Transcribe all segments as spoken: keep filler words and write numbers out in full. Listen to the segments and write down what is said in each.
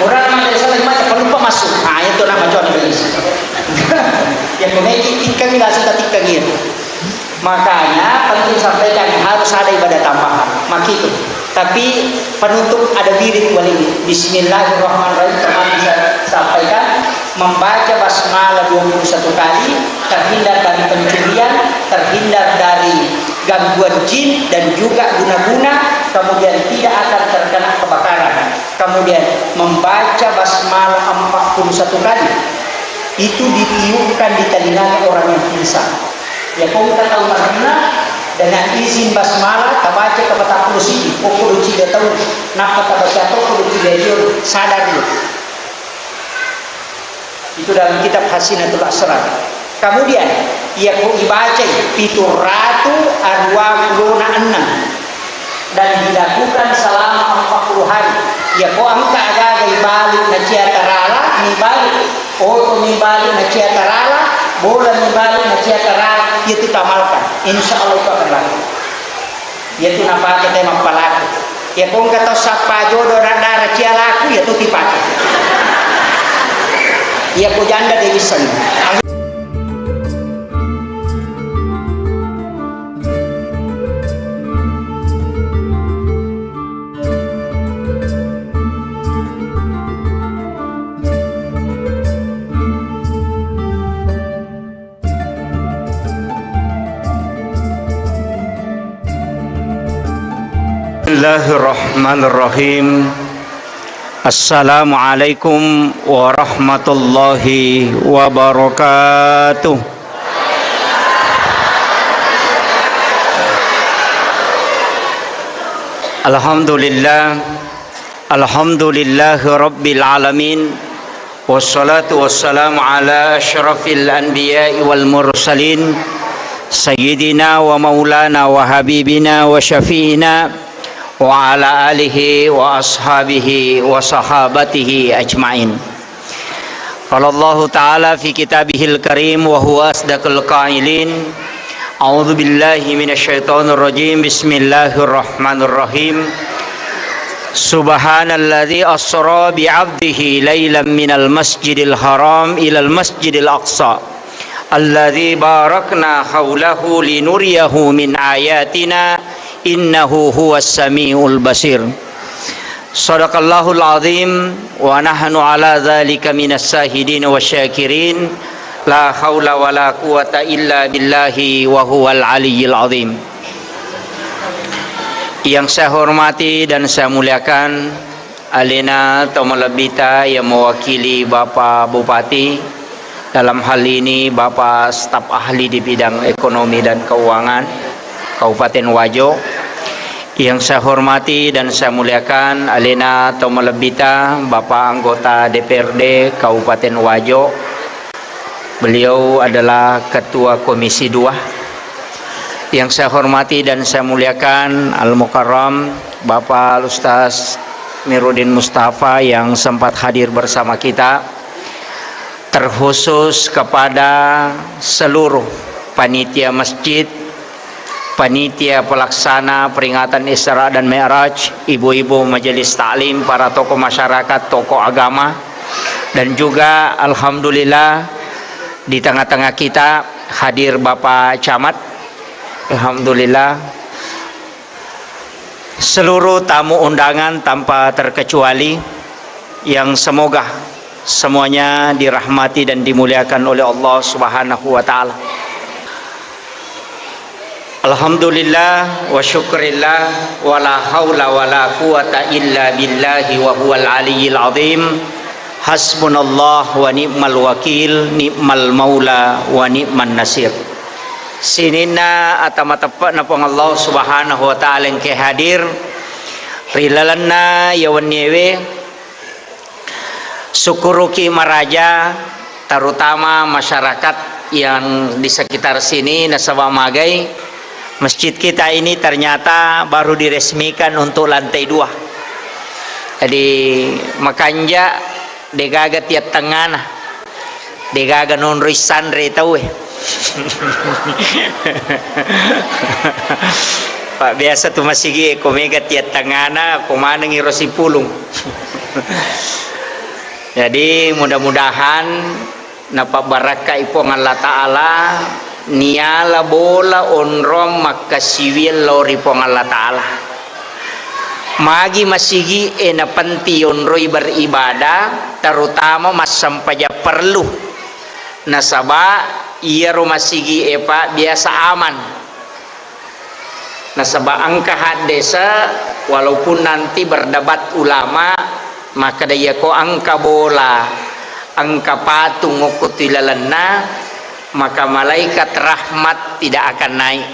Orang madrasah lagi macam penumpang masuk. Ah, itu nama cuan Indonesia. Ya, kau naik tikang ni langsung tak tikang gitu. Makanya penting sampaikan harus ada ibadah tambahan. Makitu. Tapi penutup ada wirid wali. Bismillahirrahmanirrahim. Teman bisa sampaikan membaca basmalah dua puluh satu kali, terhindar dari pencurian, terhindar dari gangguan jin dan juga guna-guna, kemudian tidak akan terkena kebakaran. Kemudian membaca basmalah empat puluh satu kali, itu ditiupkan di telinganya orang yang pingsan. Ya, kau minta tahu karena dengan izin basmalah, tabaca ke empat puluh siji, pokok lucu dia tahu, napa tabaca pokok lucu dia, sadar dia. Itu dalam kitab Hasinatul Asrar. Kemudian, iya ko ibacai pitu ratu arua pulona enneng dan dilakukan selama empat puluh hari. Iya ko engka agaga ibalik nacia tarala, mibalik oto mibalik nacia tarala, bola mibalik nacia tarala, itu tamalkan. Insya Allah itu akan laku. Iyatu napake te mappalaku. Iya ko engka tau sappa jodo dara-dara cia laku, iyatu tipake. Iya ko janda de wissengi. Bismillahirrahmanirrahim. Assalamualaikum warahmatullahi wabarakatuh. Alhamdulillah. Alhamdulillahi rabbil alamin. Wassalatu wassalamu ala asyrafil anbiya'i wal mursalin, sayyidina wa maulana wa habibina wa syafi'ina wa ala alihi wa ashabihi wa sahabatihi ajma'in. Qala Allahu ta'ala fi kitabihil karim wa huwa asdaqul qailin. A'udzu billahi minasyaitonir rajim. Bismillahirrahmanirrahim. Subhanalladzi asra bi 'abdihi lailan minal masjidil haram ilal masjidil aqsa alladzi barakna haulahu linuriyahu min ayatina innahu huwas samiul basir. Sadaqallahul azim wa nahnu ala dzalika minas syahidin wasyakirin. La haula wala quwata illa billahi wa huwal aliyyil azim. Yang saya hormati dan saya muliakan alena tau malebbita yang mewakili Bapak Bupati, dalam hal ini Bapak staf ahli di bidang ekonomi dan keuangan Kabupaten Wajo. Yang saya hormati dan saya muliakan alena tau malebbita Bapak anggota D P R D Kabupaten Wajo. Beliau adalah Ketua Komisi dua. Yang saya hormati dan saya muliakan Al-Mukarram Bapak Al-Ustaz Miruddin Mustafa yang sempat hadir bersama kita, terkhusus kepada seluruh panitia masjid, panitia pelaksana peringatan Isra dan Mi'raj, ibu-ibu majelis taklim, para tokoh masyarakat, tokoh agama, dan juga alhamdulillah di tengah-tengah kita hadir Bapak Camat. Alhamdulillah. Seluruh tamu undangan tanpa terkecuali yang semoga semuanya dirahmati dan dimuliakan oleh Allah Subhanahu wa taala. Alhamdulillah wa syukrillah wa la haula wa la quwata illa billahi wa huwal aliyyil azim. Hasbunallah wa ni'mal wakil, ni'mal maula wa ni'man nasir. Sininna ata mateppe'na Puang Allah Subhanahu wa Ta'ala engkae hadir ri lalenna iya wenniewe, sukkuruki maraja, terutama masyarakat yang di sekitar sini, nasaba magai masjid kita ini ternyata baru diresmikan untuk lantai dua. Jadi makanja degaga tiattengngana, degaga nonroi sanre tauwe. Pak, biasa tu masigi ko mega tiattengngana, ko manengi ro sipulung. Jadi, mudah-mudahan napabbarakkai Puang Allah Ta'ala, niala bola onrong makkasiwiang lao ri Puang Allah Ta'ala. Magi masigi'e napenting yonroi beribadah, terutama massempajang parellu. Nasaba iyaro masigi'e, Pak, biasa aman. Nasaba engka haddesa, walaupun nanti berdebat ulama, makkeda iyako engka bola, engka patung okko tu ilalenna, maka malaikat rahmat tidak akan naik.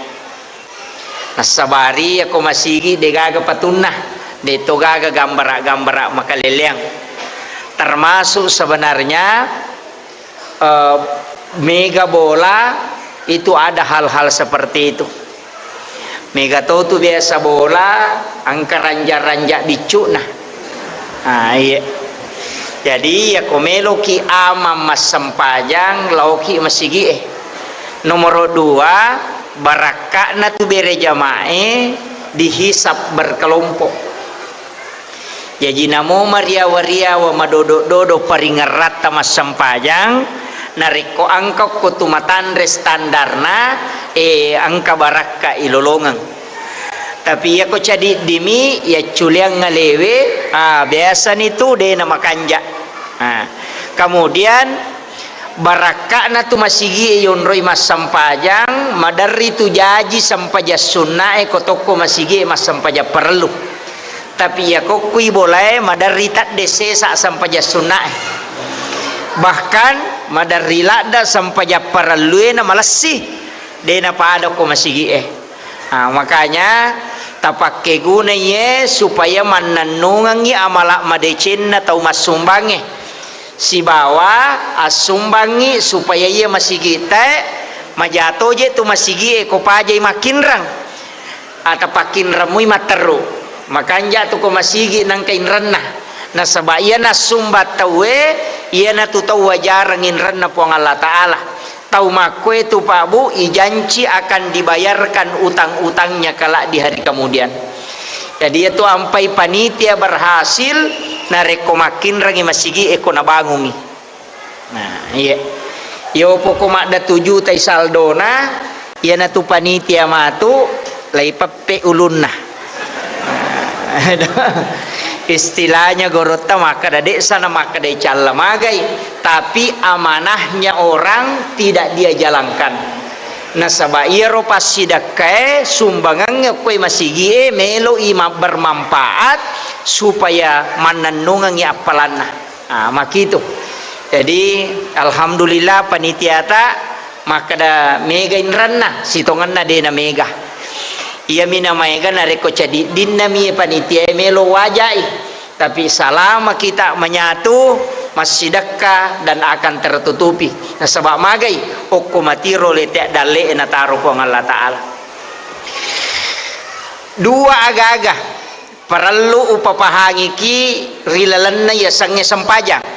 Nassabari iyako masigi degaga patunna, deto gaga gambara-gambara makaleleang. Termasuk sebenarnya eh, mega bola itu ada hal-hal seperti itu. Mega to tu biasa bola, engka ranja-ranja biccu'na. Ah, iya. Jadi, iyako meloki aman massempajang, laoki masigi'e. Nomoro dua, barakka'na tu bere jamae dihisab berkelompok. Jaji namo mariawa-riawa, madodo-dodo paringerratta massempajang, narekko engka ko tu matanre standarna, eh, engka barakka ilolongeng. Tapi iyako cadiddimi, yacculeang ngalewe, ah, biasani tu de na makanja. Ah, kemudian, barakka'na tu masigi'e yonroi massempajang, maderri tu jaji sempajang sunnae ko tokko masigi'e massempajang parellu. Tapi iyako kui bolae maderri tadde sesa sempajang sunnae. Bahkan maderri ladda sempajang parellue na malessi, de napada ko masigi'e. Ah, makanya tapakkeguna iye supaya mannennungengngi amala madecenna tau massumbangnge. Sibawa assumbangngi supaya iya masigi'tae majato je tu masigi'e ko pajai makkinreng. Ata pakkinremmui matteru. Makanja tu ko masigi nangka inrenna. Nasaba iya nassumbang tauwe, iyanatu tau wajareng inrenna Puang Allah Ta'ala. Tau makkoe tu, Pak Bu, ijanci akan dibayarkan utang-utangnya kelak di hari kemudian. Jadi, iyatu ampai panitia berhasil narekko makkinrengi masigi e ko nabangungi. Nah, iya. Yo poko madda tuju tai saldona, iyanatu panitia matu, laipeppe ulunna. Istilahnya gorotta makkeda, de'sa na makkeda icalla magai, tapi amanahnya orang tidak dia jalankan. Nasaba iyaro passidekkae, sumbangangnge okkoe masigie, meloi mabbermanfaat supaya mannennungengngi appalanna. Ah, makitu. Jadi, alhamdulillah, panitiata makkeda mega inrenna, sitongenna de na mega. Iyami na maega narekko cadiddinna mi panitia e melo wajai. Tapi selama kita menyatu, massidekka dan akan tertutupi. Nasaba magai, okko matiro lete dalle e nataro Puang Allah Ta'ala. Dua agaga parellu upapahangiki ri lalenna yasengnge sempajang.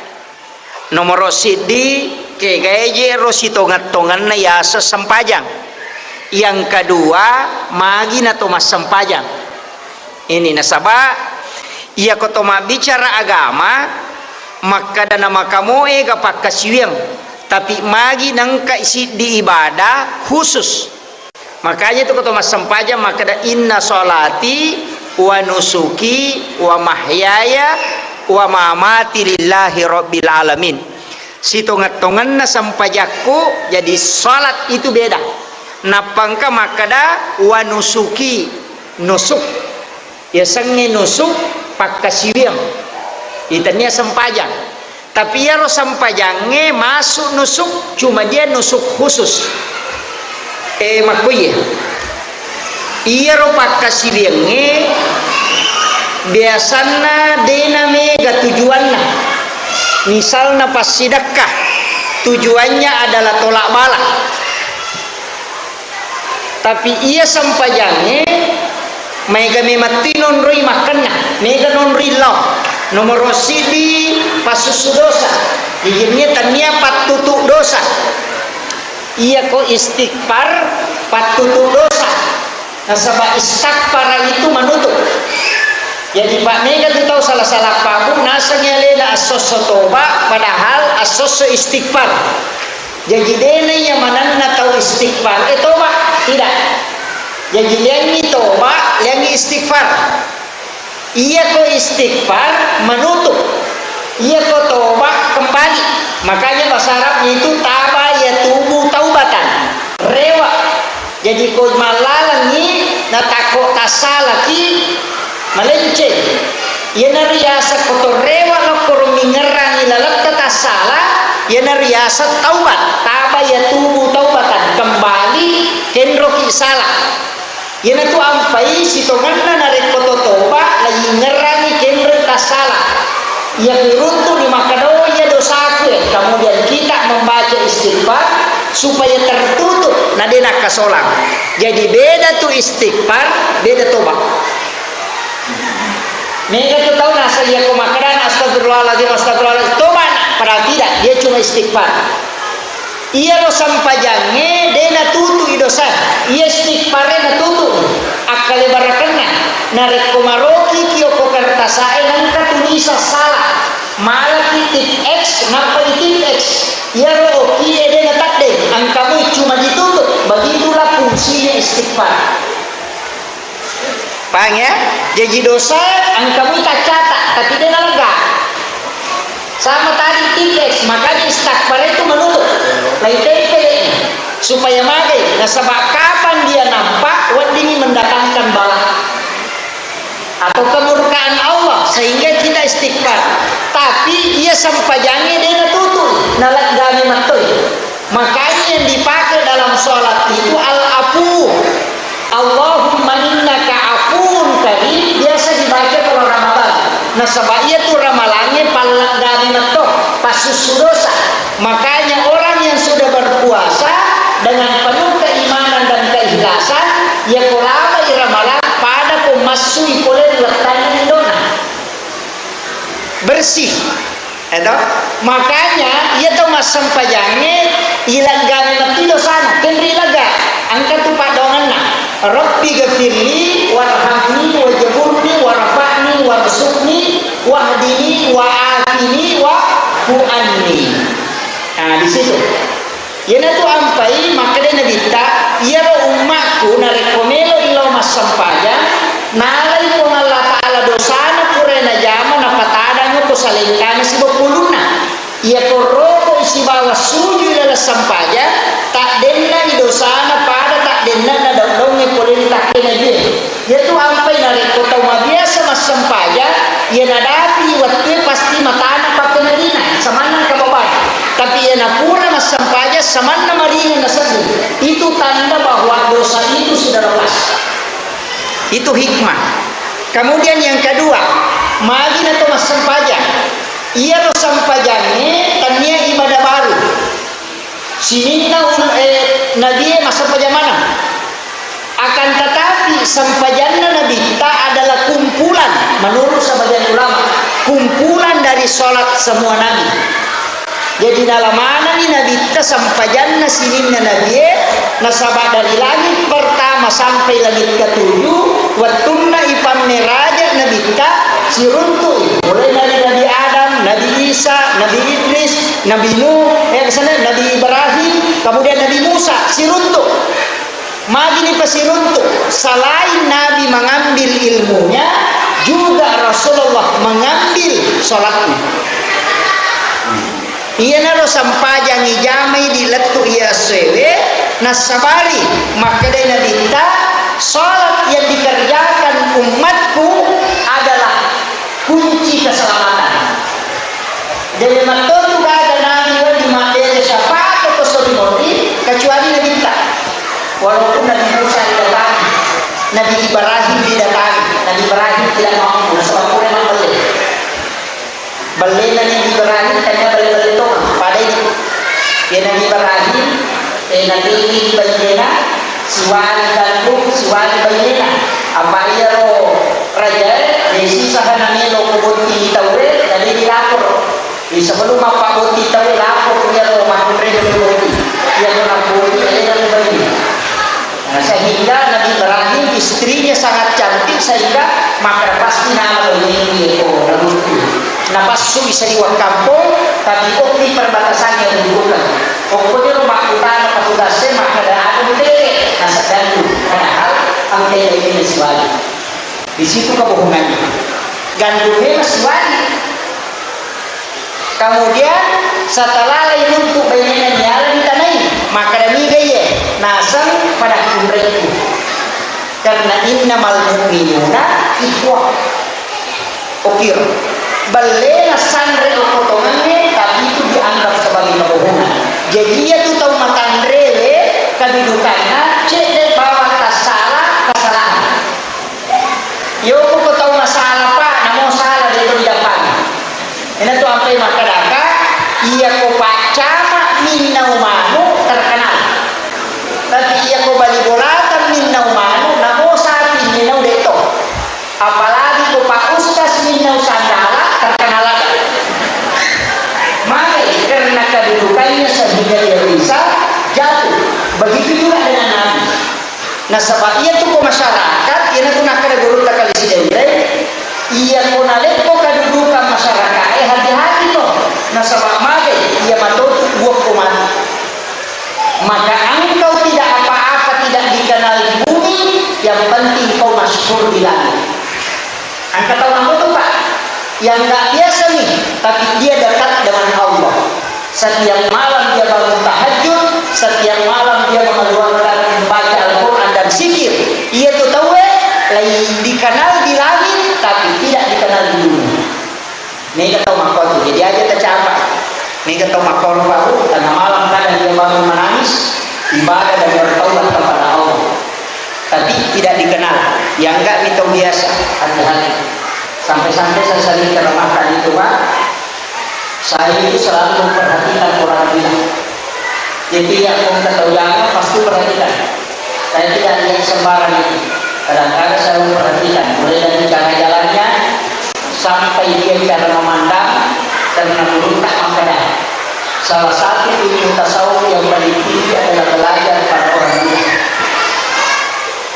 Nomoro siddi, kegae je ro sitongeng-tongenna yaseng sempajang. Yang kedua, magi nato massempajang. Ini nasaba, iyako to mabbicara agama, makkeda na makamoe ga pakkasiwiang, tapi magi nengka siddi ibadah khusus. Makanya tu ko to massempajang makkeda, "Inna sholati wa nusuki wa mahyaya wa mamati lillahi rabbil alamin." Sitongeng-tongenna sempajakku, jadi salat itu beda. Nappa engka makkeda, "Wa nusuki," nusuk. Yasengnge nusuk, pakkasiwiang. Itania sempajang. Tapi iyaro sempajangnge masuk nusuk, cuma dia nusuk khusus. Eh, makkuye. Iyaro pakkasiwiangnge biasanna dena mega tujuanna. Misalna passidekka, tujuannya adalah tolak bala. Tapi iya sempajangnge maega memettui nonroi makkenna, mega nonroi lao. Nomoro siddi, passussu dosa. Ijinnge tania pattutu dosa. Iyako istighfar, pattutu dosa. Nasaba istaghfara itu menutup. Jadi, Pak, mega tu tau sala-sala pabu, nasengngi alena assosso toba, padahal assosso istighfar. Jaji, dena iya manenna tau istighfar, eh, toba, tidak. Jaji, liangngi toba, liangngi istighfar. Iyako istighfar, menutup. Iyako toba, kembali. Makanya bahasa Arabnya itu taba yatubu taubatan. Rewa. Jadi, ko mallalengngi natakko tassalaki, malenceng. Iyana riaseng ko to rewa lokkoro mingerangi laletta tassala, iyana riaseng taubat. Taba yatubu taubatan, kembali kenroki sala. Iyanatu ampai sitongenna narekko to toba, la yingerangi kenroi tassala. Iya kiruntu ni makkeda, "Oh, iya dosaku ya." Kemudian kita membaca istighfar supaya tertutup, na de nakkasolang. Jadi, beda tu istighfar, beda toba. Mega tu tau nasa iya ko makkeda, "Astagfirullahaladzim, astagfirullahaladzim." Toba na, padahal tidak, dia cuma istighfar. Iyaro sempajangnge de natutu'i dosa, iya istighfare natutu'i akkalebarakenna. Narekko maroki ki okko kertasa'e, nengka tunisa sala, malaki tip X, nappa di tip X. Iyaro okie de nataddeng, engkamui cuma ditutup. Begitulah fungsinya istighfar. Paham ya? Jaji dosa engkamui taccata, tapi de nalegga. Sama tadi tip X, makanya istighfar itu menutup. Lai tempel supaya magai, nasaba kapan dia nampak, weddingi mendatangkan bala atau kemurkaan Allah, sehingga kita istighfar. Tapi iya sempajangnge de natutu'i, naleggami mattoi. Makanya yang dipakai dalam sholat itu al-afu. Allahumma innaka afuwun karim, biasa dibaca kalau Ramadan. Nasaba iya tu Ramalangnge palleggami metto, passussu dosa. Makanya orang yang sudah berpuasa dengan penuh keimanan dan keikhlasan, iya ko labai Ramalang pada ko massui pole ri wettanna lindona. Bersih. Eto? Makanya, iya tau massempajangnge, ileggami matti dosana, kenri lega, engka tu paddoangenna. Rabbi ghafirli warhamni wajburni warfa'ni warzuqni wahdini wa'afini wa'fu anni. Nah, di situ. Iyanatu ampai makkeda Nabitta, iyaro ummakku narekko meloi lao massempajang, nalai Puang Allah Ta'ala dosana pura najama, napatadang ko salengkana sibawa ulunna. Iyako roko sibawa sujui laleng sempajang, taddennai dosana pada taddennana daung-daungnge pole ri takkena jue. Iyatu ampai narekko tau mabiasa massempajang, iya nadapi wettue pasti matana pakkenrina, samanna engka babang. Tapi iya napura massempajang, samanna maringan nasedding. Itu tanda bahwa dosa itu sudah lepas. Itu hikmah. Kemudian yang kedua, magi nato massempajang. Iyaro sempajangnge tennia ibadah baru. Sininna ul-, eh, nabie massempajang maneng. Akan tetapi, sempajanna Nabitta adalah kumpulan, menurut sebagian ulama, kumpulan dari sholat semua nabi. Jadi, nalamanani Nabitta sempajanna sininna nabie, nasaba dari langit pertama sampai langit ketujuh, wettunna ipammeraja Nabitta, siruntu'i. Mulai dari Nabi Adam, Nabi Isa, Nabi Idris, Nabi Nuh, eh, kesana, Nabi Ibrahim, kemudian Nabi Musa, siruntu. Magini pasiruntu, selain Nabi mengambil ilmunya, juga Rasulullah mengambil sholatnya. Iyanaro sempajangngi jamai di lettu iya essoewe, nassabari makkedai Nabitta, sholat yang dikerjakan umatku adalah kunci keselamatan. Jadi, mettotu gaga nabi wedding mabbere syafaat ko sori mori, kecuali Nabitta. Walaupun Nabi Musa didatangi, Nabi Ibrahim didatangi, Nabi Ibrahim tidak mampu, nasaba pura mabbelle. Bellena Nabi Ibrahim, tania belle-belle tong, pada ini. Ya, Nabi Ibrahim, eh, Nabi ini bayyena, siwali gandum, siwali bayyena. Apa iyaro rajae, desi saha namelo ko botting tauwe, jadi dilapor. Di sebelum mappabotting tauwe, lapor iyaro makkunrai botting. Iyaro nabbotting, iyaro bayyena. Nah, sehingga Nabi Ibrahim istrinya sangat cantik sehingga maka pasti nama bainengngi ko nabuntu. Napassu bisa di kampong, tapi okki perbatasannya bukan. Pokoknya rumah utama petugasnya maka ada ada butete, nasa gantung. Padahal angkai ini siwali. Di situ kebohongannya. Gandum memang siwali. Kemudian setelah lain untuk bainena niala ditanai, maka damiga iye naseng pada kunreku. Karena innamal mu'minuna ikhwah. Okir. Belle nasanre okkotonganne, tapi itu dianggap sebagai kebohongan. Jadi iya tu tau matanrewe kedudukanna cedde bawang tassala kesalahan. Yoko ko tau masala, Pak, namo sala de' to didapangi. Ina tu ampai makkadaka, iya ko paccama minnau manu terkenal. Tapi iya ko bali bolata minnau manu, namo sapi minnau de' to. Apalagi ko Pak Ustaz minnau sandala terkenal lagi. Maka karena kedudukannya sehingga dia bisa jatuh. Begitu juga dengan Nabi. Nasaba iyatu ko masyarakat, iyanatu nakkeda gurutta Kali Sidenreng, iya ko nalekko kedudukan masyarakat e, hati-hati to. Nasaba magai, iya matotu buah ko mati. Maka engkau tidak apa-apa, tidak dikenal di bumi, yang penting kau masyhur di langit. Engka tau matotu, Pak, yang nggak biasa nih, tapi dia dekat dengan Allah. Setiap malam dia bangun tahajud, setiap malam dia mengeluarkan membaca Al-Quran dan zikir. Iya tu tauwe, lai dikenal di langit, tapi tidak dikenal di dunia. Mega tau makkuatu, jadi aja tercapai. Mega tau makkuatu, tengah malam kadang dia bangun menangis, ibadah dan bertaubat kepada Allah. Tapi tidak dikenal. Yang enggak itu biasa, hati-hati. Sampai-sampai saya sering ceramahkan itu, Pak. Saya itu selalu memperhatikan orang gila. Jadi, ya, kalau kata ujangan, pasti perhatikan. Saya tidak lihat sembarang itu. Kadang-kadang saya memperhatikan, mulai dari cara jalannya, sampai dia cara memandang, karena belum tak makan. Salah satu ilmu tasawuf yang paling tinggi adalah belajar pada orang gila.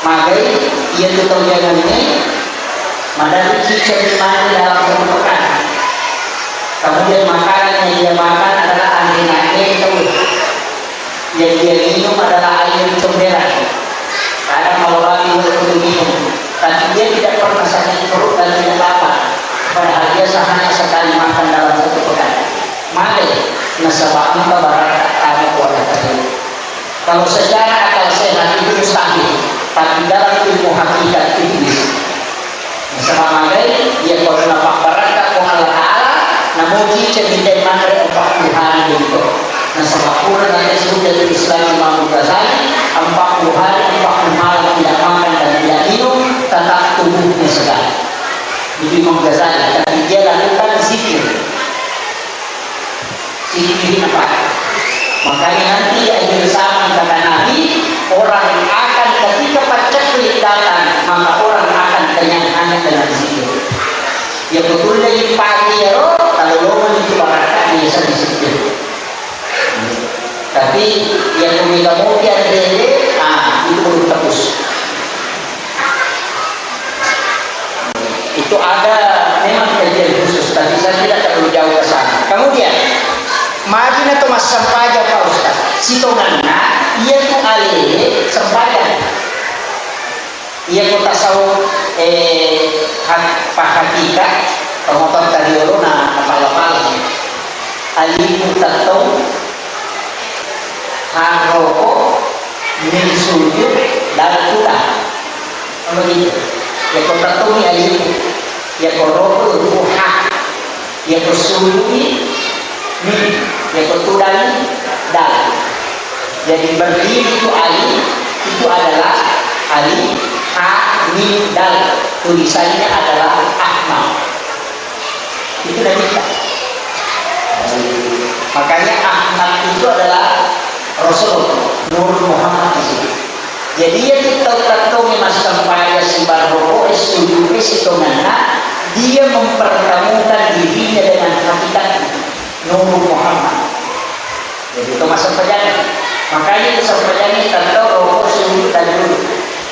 Magai, iya tu tau jangan ini, madari cicak di mana dalam satu pekan. Kemudian makanan yang dia makan adalah aneh-aneh itu. Yang dia minum adalah air comberan. Kadang malam hari waktu minum, tapi dia tidak pernah sakit perut dan tidak lapar. Padahal dia hanya sekali makan dalam satu pekan. Male, nasaba engka barakat ada keluarga tadi. Kalau secara akal sehat itu mustahil, tapi dalam ilmu hakikat itu bisa. Nasaba magai, iya ko napabbarakka ko Allah Ta'ala, namuji ceddi manre empat puluh hari itu. Nasaba pura nanti sudah Islam Imam Ghazali, empat puluh hari, empat puluh malam tidak makan dan tidak minum, tetap tubuhnya segar. Itu Imam Ghazali, tapi dia lakukan zikir. Sini apa? Makanya nanti di akhir zaman kata Nabi, orang akan ketika paceklik datang, maka orang akan kenyang hanya dengan zikir. Ya betul dari pagi ya, kalau lo itu barakah biasa di zikir. Tapi yang memegang mobil ada, ah, itu belum tebus. Itu ada memang kajian khusus, tapi saya tidak terlalu jauh ke sana. Kemudian, magi na to massempajang, Pak Ustaz. Sitonganna, iya tu alele sempajang. Iya ko tasawuf, eh, hak-, pahakika, pemotor tadi na pala-pala. Alifu tattong, ha roko, mim sujud, dal tudang. Begitu. Ya ko tattong ni alifu. Ya ko roko itu ha. Ya ko sujud ni mim. Ya ko tudang ni dal. Jadi berdiri itu alif, itu adalah alif, ha, mim, dal. Tulisannya adalah Ahmad. Itu Nabi kita. Makanya Ahmad itu adalah Rasul, Nur Muhammad di sini. Jadi, iya tu tau kattongi massempajang sibawa roko, eh, sujud, eh, sitonganna, dia mempertemukan dirinya dengan hakikat Nur Muhammad. Jadi, itu massempajang. Makanya itu sempajang kita tahu roko, sujud, dan duduk.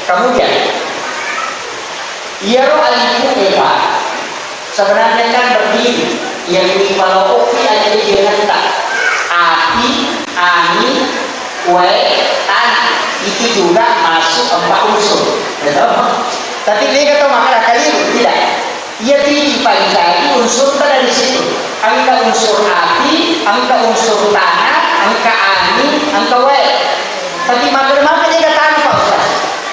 Kemudian, Iyaro alifu e, Pak, sebenarnya kan berdiri. Yang dipalo'oki aja jenetta. Api, angin, wae, tanah. Itu juga masuk empat unsur. Betul? Tapi mega tau makkeda keliru, tidak. Iya tidi pancari unsurta dari situ. Engka unsur api, engka unsur tanah, engka angin, engka wae. Tapi makkeda-makkeda jega tanpa, Ustaz.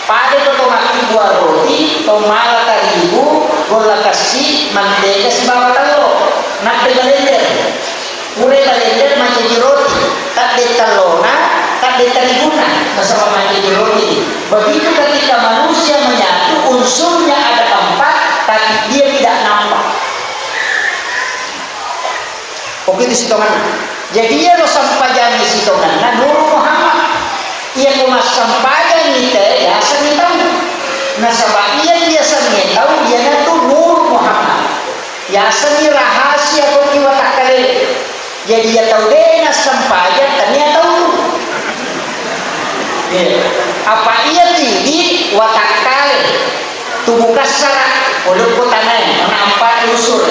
Pada to, to makkibua roti, to mala tarigu, golla kessi, mantega sibawa tello. Nappa balender. Pura balender mancaji roti. Tadde tellona, tadde tariguna, nasaba mancaji roti. Begitu ketika manusia menyatu, unsurnya ada empat, tapi dia tidak nampak. Begitu sitonganna. Jadi iyaro sempajangngi sitonganna Nur Muhammad. Iyako massempajangngi te, yasengngi tau. Nasaba iya yasengnge tau, iyanatu Nur Muhammad. Yasengngi rahasia ko ki watakkale. Jadi iya tau de nassempajang, tania tau. Iya. Apa iya tidi watakkale. Tubuh kassara, poloppo tanae, mana empat unsur.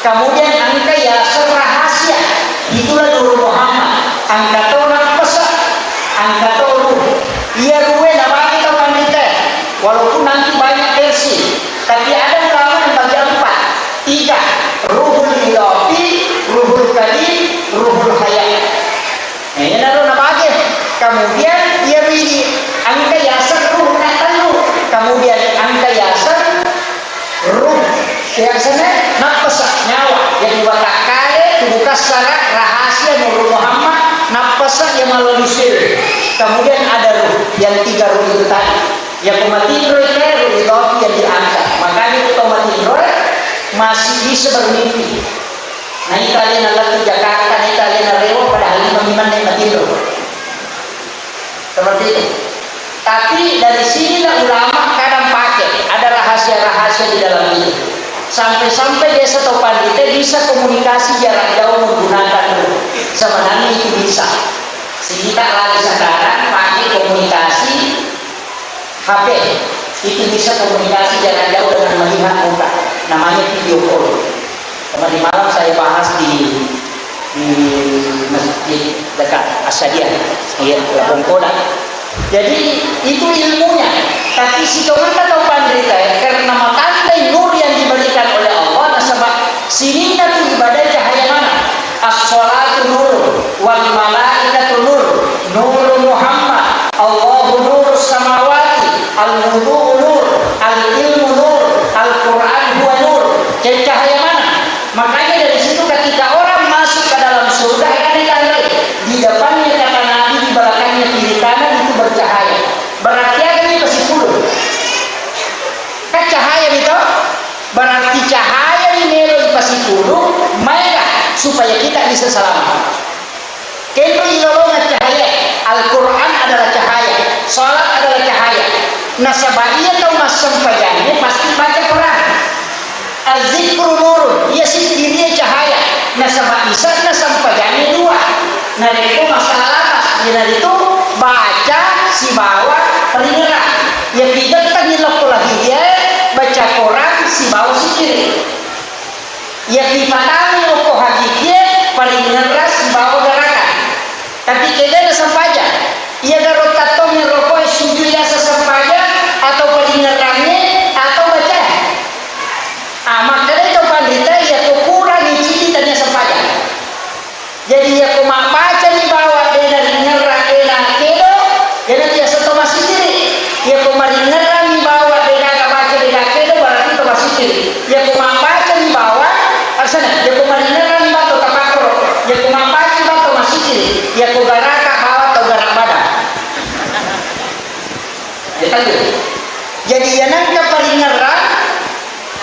Kemudian engka yaseng rahasia, itulah Nur Muhammad. Engka to nappasa, engka to ruh. Iya ruhe nabagi tau panrita, walaupun nanti banyak versi, tapi ada ulama yang bagi empat, tiga, ruhul idafi, ruhul kalim, ruhul hayat. Nah, iyanaro nabage. Kemudian iya ridi engka yaseng ruh na tellu. Kemudian engka yaseng ruh, yasengnge nappasa, nyawa. Jadi watakkale, tubuh kassara, rahasia Nur Muhammad, nappasa iya mallanu sir. Kemudian ada ruh, yang tiga ruh itu tadi. Yako matinro ite ruh itu yang diangkat. Makanya kita matinro masih bisa bermimpi. Naita alena lettu Jakarta, naita alena rewe, padahal lima menit matinro. Seperti itu. Tapi dari sinilah ulama kadang pakai, ada rahasia-rahasia di dalam itu. Sampai-sampai biasa tau pandita bisa komunikasi jarak jauh menggunakan ruh. Sebenarnya itu bisa. Sehingga lagi sekarang pakai komunikasi H P itu bisa komunikasi jarak jauh dengan melihat muka, namanya video call. Tadi malam saya bahas di, di masjid dekat Asadia, iya, Labong Koda. Jadi itu ilmunya. Tapi sitonganna tau panrita, karena matandai nur yang diberikan oleh Allah, nasaba sininna tu ibadah cahaya mana? As-salatu nur, wal malaikatu nur, nuru Muhammad, Allahu nurus samawati, al wudu'u nur, al ilmu nur, al Quran huwa nur. Jadi cahaya mana? Makanya dari situ ketika orang masuk ke dalam surga, kan ditandai di depannya kata Nabi, di belakangnya kiri kanan itu bercahaya. Berarti ada nih pasipulung. Kan cahaya nih toh? Berarti cahaya ni melo ipasipulung, maega supaya kita bisa selamat. Kenro ilolongan cahaya, Al-Quran adalah cahaya, salat adalah cahaya. Nasaba iya tau massempajangnge pasti baca Quran. Al-zikru nurun, iya sikkirié cahaya. Nasaba isanna sempajangnge dua. Narekko masalah lapas, iyanaritu baca sibawa paringerang. Iya pigettengngi lokko lahidiae, baca Quran sibawa sikkiri. Iya pipatangngi lokko hakikié, paringerang sibawa garakan. Tapi kegana sempajang? Iya garo tattongngi rokoe sujud yaseng sempajang, atau paringerangnge, atau bacae? Ah, makkedai to panrita, iyako kurangngi cidi tania sempajang. Jadi, iyako mabbacani bawang de naringerrang de nakedo, iyanatu yaseng to massikkiri. Iyako maringerrangngi bawang de gaga baca de gakedo, berarti to massikkiri. Iyako mabbacani bawang, arsana, iyako maringerrangngi bawang to tapakkoro, iyako mabbacani bawang to massikkiri, iyako garaka bawang to garak badang. Jadi, iyanengka paringerrang,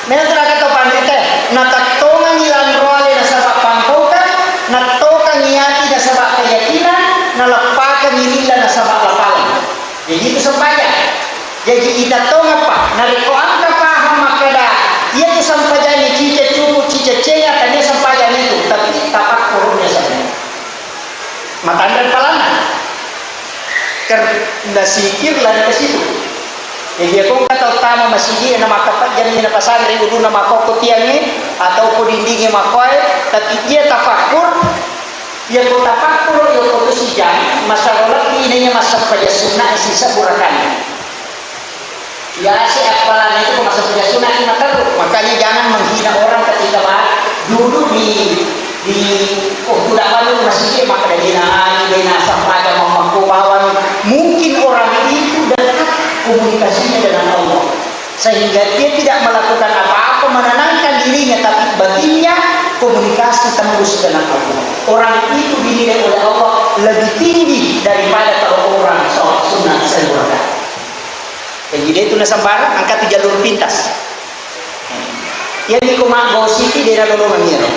Mena tu nakata panrita, natettongengngi lanroale nasaba pangkaukang, nattokangngi ati nasaba keyakinan, naleppakengngi lilla nasaba lapalang. Jadi itu sempajang. Jadi itettongeppa, narekko engka paham makkeda, iya tu sempajangnge cica cuku, cica cenga, tania sempajang itu, tapi tapakkurunna saja. Matanre palanna. Ker-, nasikir lari ke situ. Jadi, iya ko engka tau tama masigi, na makkapajjami na pasanre uduna makkokko tiangnge, atau ko dindingnge makkoe, tapi iya tafakkur, iya ko tafakkur, iya ko tu sijang, masaro lebbi naiya massempajang sunna sisebbu rakaat. Biasa appalanna itu ko massempajang sunna ki materru. Makanya jangan menghina orang ketika ba-, duduk di Di, oh, ku dawa lu masigi, maka dena, dena sampaja mammakko bawang. Mungkin orang itu dekat komunikasinya dengan Allah. Sehingga dia tidak melakukan apa-apa, menenangkan dirinya, tapi batinnya komunikasi tembus dengan Allah. Orang itu dinilai oleh Allah lebih tinggi daripada kalau orang sholat sunnah sempurna. Jadi, de tu nasembarang, engka tu jalur pintas. Iya, ni ko maggosip, de nalolongengngi ero.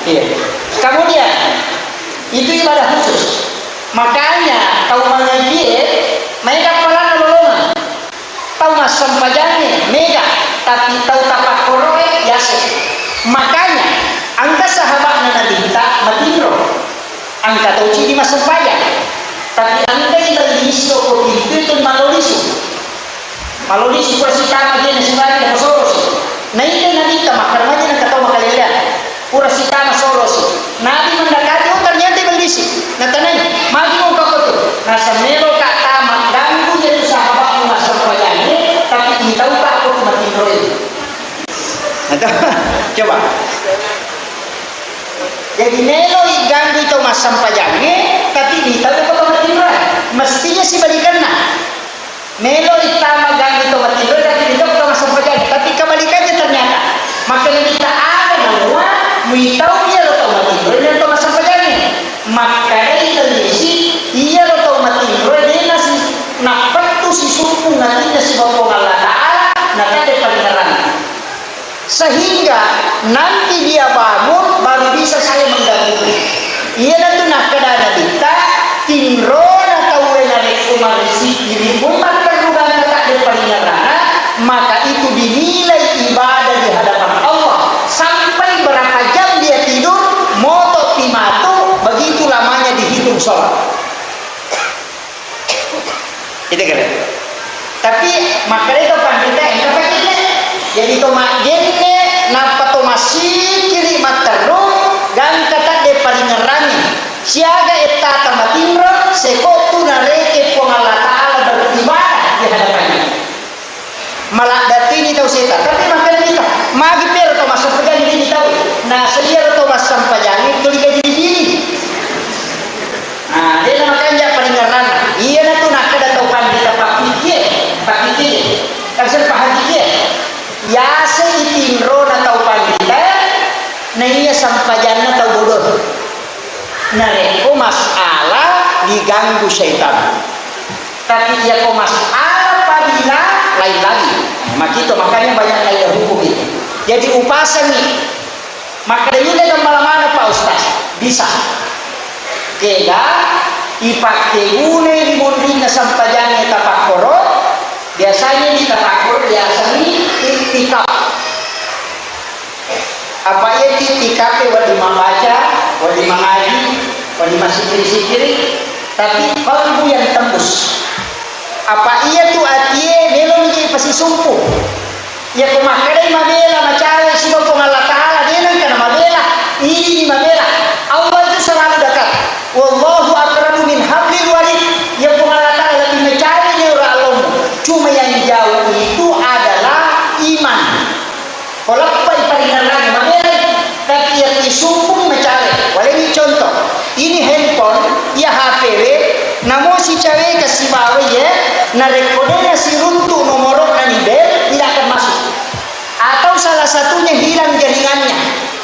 Iya. Kemudian, itu ibadah khusus. Makanya, tau mangajie, maega appalanna lolongeng. Tau massempajangnge, mega. Tapi tau tapakkoroe, yase. Makanya, engka sahaba'na Nabitta matinro. Engka toci di massempajang. Tapi engka i bellisi okko pintu itu malo lisu. Malo lisu pura sitama je nasibari na solosi. Naita Nabitta makkeda maja na engka tau makaleleang. Pura sitama solosi. Nabi mendekati, oh, ternyata bellisi. Natanai, magi engka ko tu? Nasa melo ka tama ganggu je tu sahabatmu massempajang, tapi itau ka ko tu matinro itu. Coba. Jadi, melo iganggu tau massempajangnge, tapi ditau ko tau matinroe. Mestinya sibalikanna. Melo ittama ganggu tau matinroe, tapi ditau ko tau massempajangnge. Tapi kebalikannya ternyata. Makkeda Nabitta, aga namua muitau iyaro tau matinroe dan tau massempajangnge. Makkedai tellisi, iyaro tau matinroe de nasi nappettu sisumpung atinna sibawa Puang Allah Ta'ala, natadde paringerranna. Sehingga nanti dia bangun, baru bisa saya mengganggu. Iyanatu nakkeda Nabitta, tinrona tauwe narekko marisiki ri rumah terrugang kata deparingerana, maka itu dinilai ibadah di hadapan Allah. Sampai berapa jam dia tidur, moto pi matu, begitu lamanya dihitung sholat. Itu kira. Tapi makkeda to panrita engka pakekne. Jadi to majjenne nappa to massikiri matterru gangka tadde paringerrangi. Siaga ettata matinro sekottu nareke Puang Allah Ta'ala beribadah di hadapannya. Maladdatini tau seta, tapi makkeda kita, magi pero tau massempajangi dini tau, nasaba iyaro tau massempajangi tuli gajili-jili. Nah, dena makanja paringerranna. Iyanatu nakkeda tau panrita pappikkie, pappikkie. Kan seng pahakikie. Yase itinrona tau panrita, naiya sempajanna tau bodoh. Narekko masalah diganggu syaitan. Tapi iyako masalah fadilah, lain lagi. Makito, makanya banyak kaidah hukum itu. Jadi upasangi. Makkeda yule gambala maneng, Pak Ustaz. Bisa. Kega ipakkegunai ri monrinna sempajangnge tapakkoro, biasanya di tapakkoro biasanya iktikaf. Apa iya ti-, tikape wedding mambaca, wedding mangaji, wedding massikiri-sikiri, tapi qalbu yang tembus. Apa iya tu atie melo mi je pasisumpu. Iya ko makkedai mabela macawe siba Puang Allah Ta'ala, de nengka na mabela, ini ni mabela. Allah itu selalu dekat. Wallahu aqrabu min hablil warid. Iya Puang Allah Ta'ala lebih macawe ni ura allomu. Cuma yang jauh itu adalah iman. Ko leppai paringerrangi mabelai, tapi iya isumpungi macawe. Walengngi contoh, ini handphone, iya H P we, namo sicaweka sibawa iye, narekko de nasiruntu nomoro'na ni bel, tidak akan masuk. Atau salah satunya hilang jaringannya.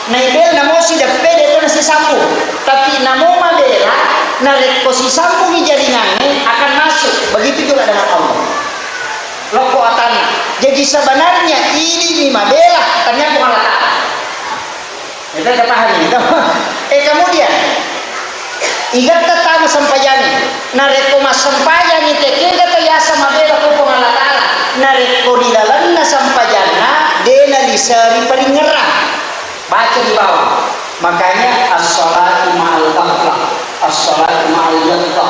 Naibel namo sideppe de to nasisambung. Tapi namo mabela, narekko sisambungi jaringannya akan masuk. Begitu juga dengan Allah. Lokko atanna. Jadi sebenarnya ini ni mabela, tania Puang Allah Ta'ala. Itu ada paham itu. Eh, kemudian, igatta tama sempajangi. Narekko massempajangi te, kega to yasa mabela ko Puang Allah Ta'ala. Narekko di lalenna sempajanna, de naliseri paringerrang. Baca di bawah. Makanya, as-salatu ma'al ghaflah, as-salatu ma'al ghaflah,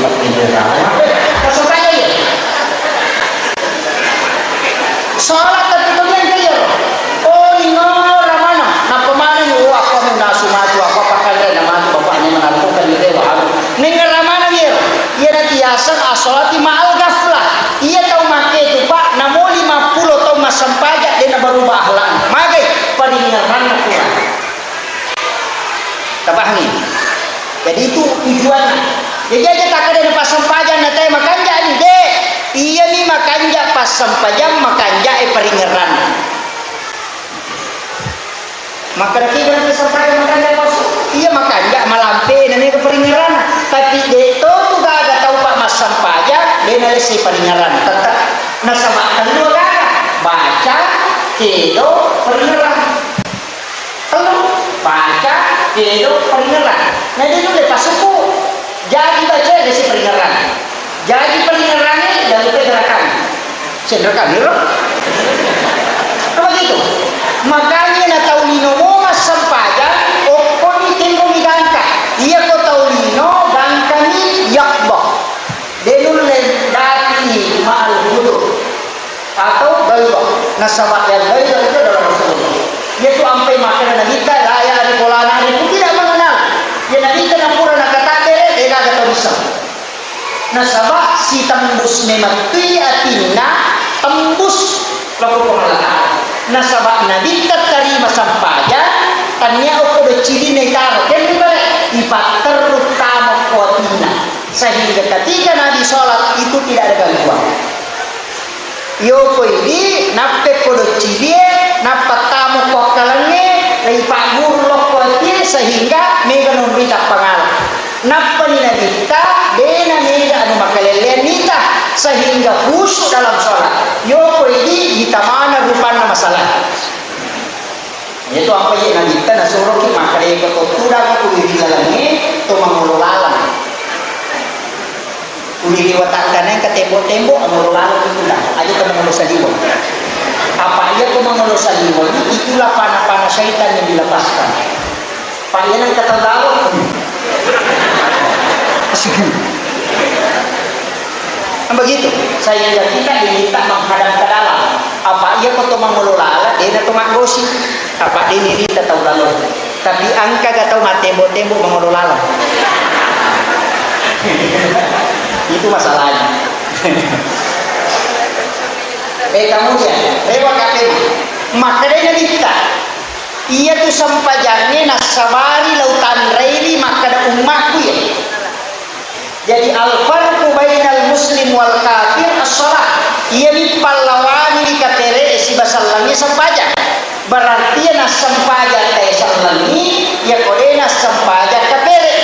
Pak Indra. Masuk aja ya. Sholat tapi kemudian ke ya. Oh, lino ramana. Napa mana ni? Oh, aku mau nasu matu, aku apa kan dia nama tu bapaknya menantukan dia wahab. Neng ramana ya. Iya nanti yaseng asolati ma'al ghaflah. Iya tau make tu, Pak, namo lima puluh tau massempajang, de' nabarubah akhlakna. Magai? Paringerranna kurang. Tapahangi? Jadi itu tujuanna. Jadi aja takkeda na passempajang na tae makanja ni, de'. Iyami makanja passempajang, makanja e paringerranna. Makkeda kega passempajang makanja pasu? Iya makanja malampe na mega paringerranna. Tapi de' to tu gaga tau pa massempajang, de' nalessi paringerranna. Tetep nasaba tellu gaga. Baca, kedo, paringerrang. Tellu, baca, kedo, paringerrang. Na de' nulle pasukku. Jaji baca, lesi paringerrang. Jaji paringerrangnge, jalupe gerakan. Senrekan iro. Apa gitu? Makanya na tau lino mo massempajang, okkoni tenro mi gangka. Iya ko tau lino, gangkani yakbah. De' nulle dati ma'al hudur. Atau ghaibah. Nasaba yang ghaibah itu adalah Rasulullah. Yaitu ampai makkeda Nabitta, la ya'rifu la na'rifu, tidak mengenal. Ya Nabitta napura nakatabbere, de' gaga tau bisa. Nasaba sitembus memettui atinna tembus lako Puang Allah Ta'ala. Nasaba Nabitta tarima sempajang, tania okko doccilina itaro, kenri bare, ipatterru tama ko atinna. Sehingga ketika Nabi sholat itu tidak ada gangguan. Yoko idi, nappe ko doccilie, nappa tamo ko akkalengnge, leipagguru lokko atie, sehingga mega nonrita pangala. Nappani Nabitta, dena mega anu makalellean nita, sehingga khusyuk dalam sholat. Yoko idi, itamana rupanna masalah. Iyatu ampai Nabitta nasuroki makkeda, iyako to tudang ko ri lalengnge, to mangolo laleng. Ri liwa tangkana engka tembok-tembok, amolo laleng tudang. Aja to mangolo saliweng. Apa iyako mangolo saliweng, itulah panah-panah syaitan yang dilepaskan. Pak, iya nang kata laleng. Sigi. Kan begitu, sehingga kita diminta menghadap ke dalam. Apa iyako to mangolo laleng, dena to maggosi. Apa dena rita tau laleng. Tapi engka ga tau mattembo-tembo mangolo laleng. Itu masalahnya. Eh, kemudian, rewa katena. Makkedai Nabitta, iyatu sempajangnge nassabari lau tanrei makkeda ummakku ya. Jadi, al-farqu bainal muslim wal kafir as-shalah. Iyami pallawangi ri kapere'e siba sellengnge sempajang. Berarti iya nassempajang tae sellengngi, iya ko de nassempajang kapere.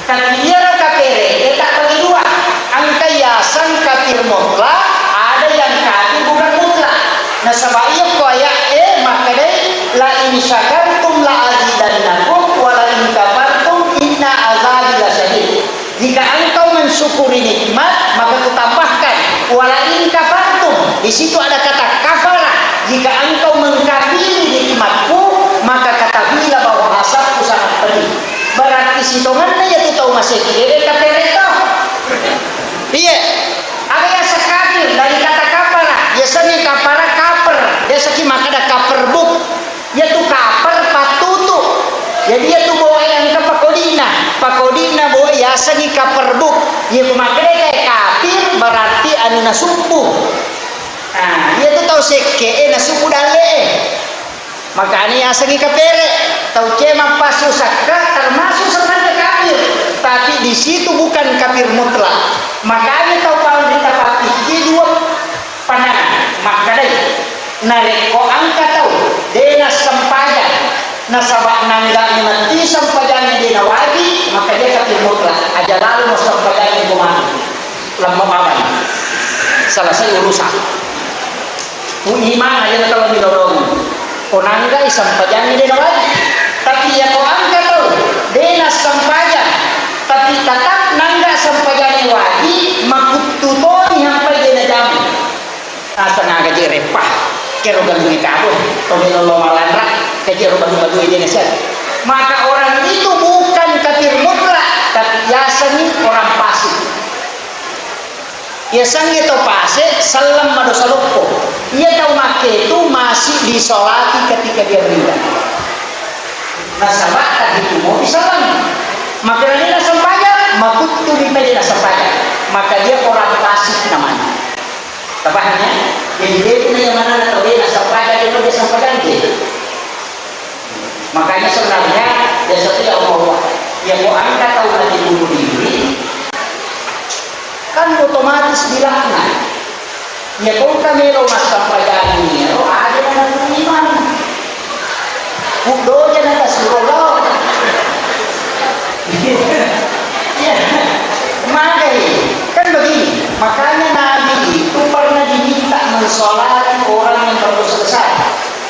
Tapi iyaro kapere'e tabbagi dua. Engka yaseng kafir mutlak, ada yang kafir bukan mutlak. Nasaba iya ko aya'e makkedai, "La in syakartum la azidannakum, wa la in kafartum inna azabi lasyadid." Jika engkau mensyukuri nikmat, maka kutambahkan. Wala in kafartum, di situ ada kata kafara. Jika engkau mengkafiri nikmatku, maka ketahuilah bahwa azabku sangat pedih. Berarti sitongenna iyatu tau masekke e kapere to. Iya. Aga yaseng kafir dari kata kafara. Biasanya kafara kaper. Biasa ki makkeda kaper buk. Iyatu kaper pattutu. Jadi iyatu boe engka pakodina. Pakodina boe yasengngi kaper buk. Iya ku makkedai kafir berarti anu nasubbu. Nah, iyatu tau sekke e nasubbu dalle e. Makanya yasengngi kapere. Tau cema passu sakka termasuk sebenarnya kafir. Tapi di situ bukan kafir mutlak. Makanya tau paling kita patikki dua pandangan. Makkedai. Narekko engka tau de nassempajang, nasaba nanggani matti sempajangnge de nawaji, maka dia kafir mutlak. Aja lalo massempajangnge ko matu. Lemma babani. Selesai urusan. Ku imang aja na tau milolongi. Ko nanggai sempajangnge de nawaji. Tapi iya ko engka tau de nassempajang, tapi tetap nangga sempajangnge waji, makuttu toni hampai de najamu. Asengnga gaji reppa, kero galungnge kabo, to melo lo malanra, gaji ro badu-badu ede nasihat. Maka orang itu bukan kafir mutlak, tapi yasengngi orang fasik. Yasengnge to fasik, selleng madosa loppo. Iya tau makketu masih disolati ketika dia meninggal. Nasaba tahitu mo iselleng. Maka dia nasempajang, makuttu di pede nasempajang. Maka dia orang fasik namanya. Tapahang ya? Jadi, dia punya yang mana nak tahu dia nak sampaikan, dia nak sampaikan dia. Makanya sebenarnya, biasa tu ya Allah, ya ko engka tau mati bunuh diri, kan otomatis dilaknat. Ya ko engka melo massampajang ini, ya, oh, ada yang nak iman. Uddoja na tasuro lao. Iya. Magai. Kan begini, makanya Nabi itu pernah diminta mensolati orang yang berdosa besar.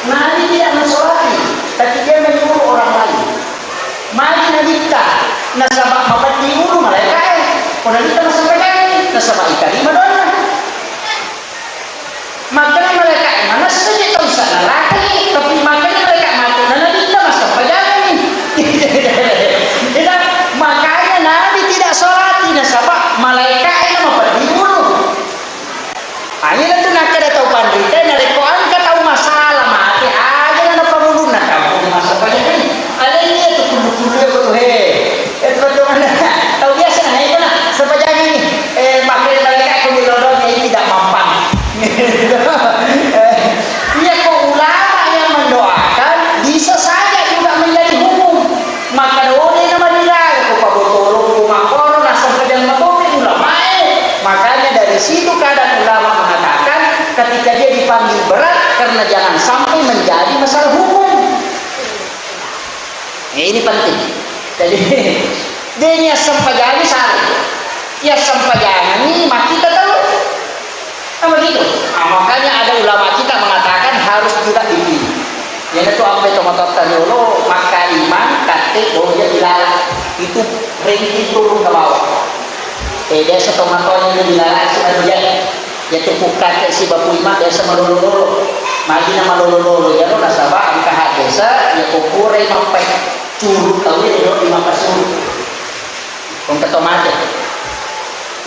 Nabi tidak mensolati, tapi dia menyuruh orang lain. Magi Nabitta, nasaba mapeddi ulu malaika'e. Ko Nabitta massempajang, nasaba itarima doanna. Makkeda malaika, manessa je tau sanna lakani, tapi makkeda malaika matu na Nabitta massempajangenni. Eda, makanya Nabi tidak sholati nasaba malaika ena mapeddi ulu. Aja tu nakkeda tau panrita, narekko engka tau masalah mate, aja na napamulunna kampung massempajangenni. Alai iya tu kullu-kullu iya ko tu, he. Eh, teman-teman, tau biasa na, itu na, sempajangenni. Eh, makkeda malaika ko milodong, eh, tidak mampang. Iya ko ulama yang mendoakan bisa saja juga menjadi hukum. Maka dole na madiraga ko pabotolo ko makoro na sempajang matopi ulamae. Makanya dari situ kadang ulama mengatakan ketika dia dipanggil berat karena jangan sampai menjadi masalah hukum. Eh, ini penting. Jadi, de niassempajangi salah. Iassempajangi makkita tau. Kan begitu? Nah, makanya ada ulama kita mengatakan harus juga dipilih. Iyanatu ampe tomatoatta riolo makkaimang katte boja ilala. Itu ranking turun ke bawah. Eh, biasa tomatoatta ilala sudah dia. Iya tu pukkate sibabu imang biasa malolo-lolo. Magi na malolo-lolo iyaro nasaba engka hadese, iya ko purai mappaccuru tau iya ro imang pasuru. Engka to mate.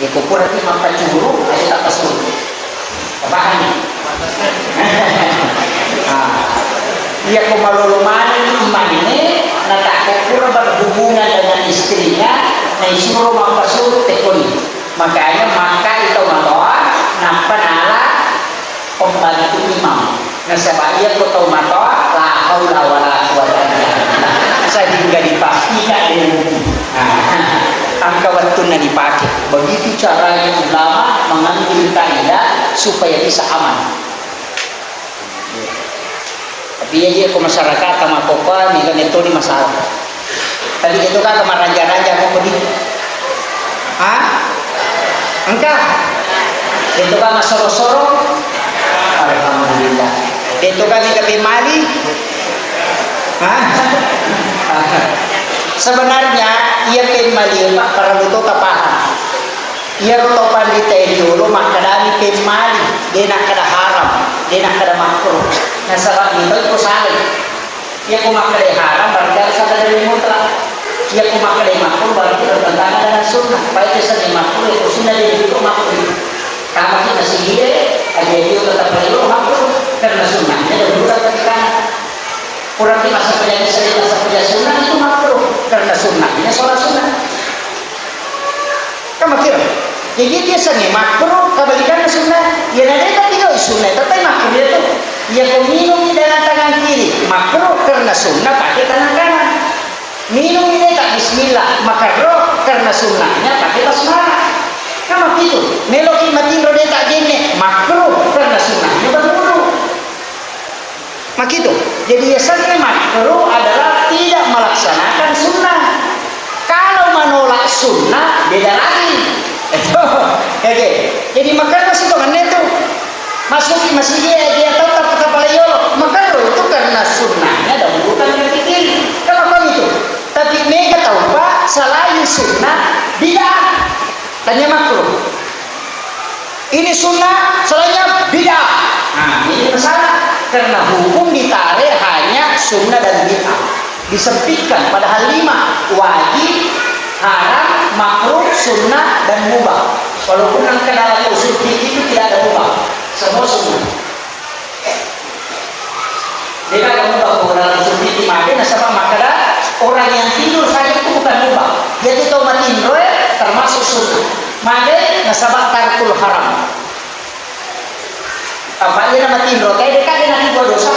Iya ko purai mappaccuru, aja tak pasuru. Paham? Ah. Iya ko malolo maneng imang ini, Naisuro mappasuru tekkoni. Makanya makkai tau matoa, nappa nala pembantu imam. Nasaba iya ko tau matoa, la haula wala quwata illa billah. Sehingga dipastikan ilmu. Nah, angka wettunna dipake. Begitu caranya ulama mengambil kaidah supaya bisa aman. Tapi iya je ko masyarakat makkokkoe, mega metodi masalah. Tapi itu kan maranja-ranja ko pedi. Hah? Engka? Itu kan masoro-soro? Alhamdulillah. Itu kan mega pemali? Hah? Sebenarnya iya pemali, Pak, perlu to tapaham. Iyaro to pandita e riolo makkedami pemmali, de nakkeda haram, de nakkeda makruh. Nasaba mitoi ko salai. Iya ko makkeda haram berarti harus ada dalil mutlak. Iya ko makkeda makruh berarti bertentangan dengan sunnah. Baik itu seni makruh, itu sunnah jadi itu makruh. Kama kita sihire, aja itu tetap riolo makruh karena sunnahnya dan bukan ketika kurang di masa pelajaran sering masa pelajaran sunnah itu makruh karena sunnahnya sholat sunnah. Kan makiro. Jadi dia seni makruh, kebalikannya sunnah. Ya, nanti tapi kalau sunnah, tapi makruh itu. Ya, kau minum di dalam tangan kiri, makruh karena sunnah pakai tangan kanan. Minum ini tak bismillah, makruh karena sunnahnya pakai basmalah. Kan begitu. Meloki matinro de tak genne, makruh karena sunnahnya berwudu. Makitu. Jadi, yasengnge makruh adalah tidak melaksanakan sunnah. Kalau menolak sunnah, beda lagi. Itu, oke. Jadi, makanya situ kan itu. Masuk ke masjid, dia, dia tetap ke kepala yolo. Makruh itu karena sunnahnya dahulukan dari kiri. Kenapa itu? Tapi mega tau, Pak, selain sunnah, bid'ah. Tanya makruh. Ini sunnah, selainnya bid'ah. Nah, ini masalah. Karena hukum ditarik hanya sunnah dan bid'ah. Disempitkan, padahal lima. Wajib, haram, makruh, sunnah, dan mubah. Walaupun nang ke dalam usul fikih itu tidak ada mubah. Semua sunnah. De'gaga mubah ko dalam usul fikih mage nasaba makkeda orang yang tidur saja itu bukan mubah. Jadi tau matinroe termasuk sunnah. Mage nasaba tarkul haram. Apa iya na matinro, kayak dekat dengan dua dosa.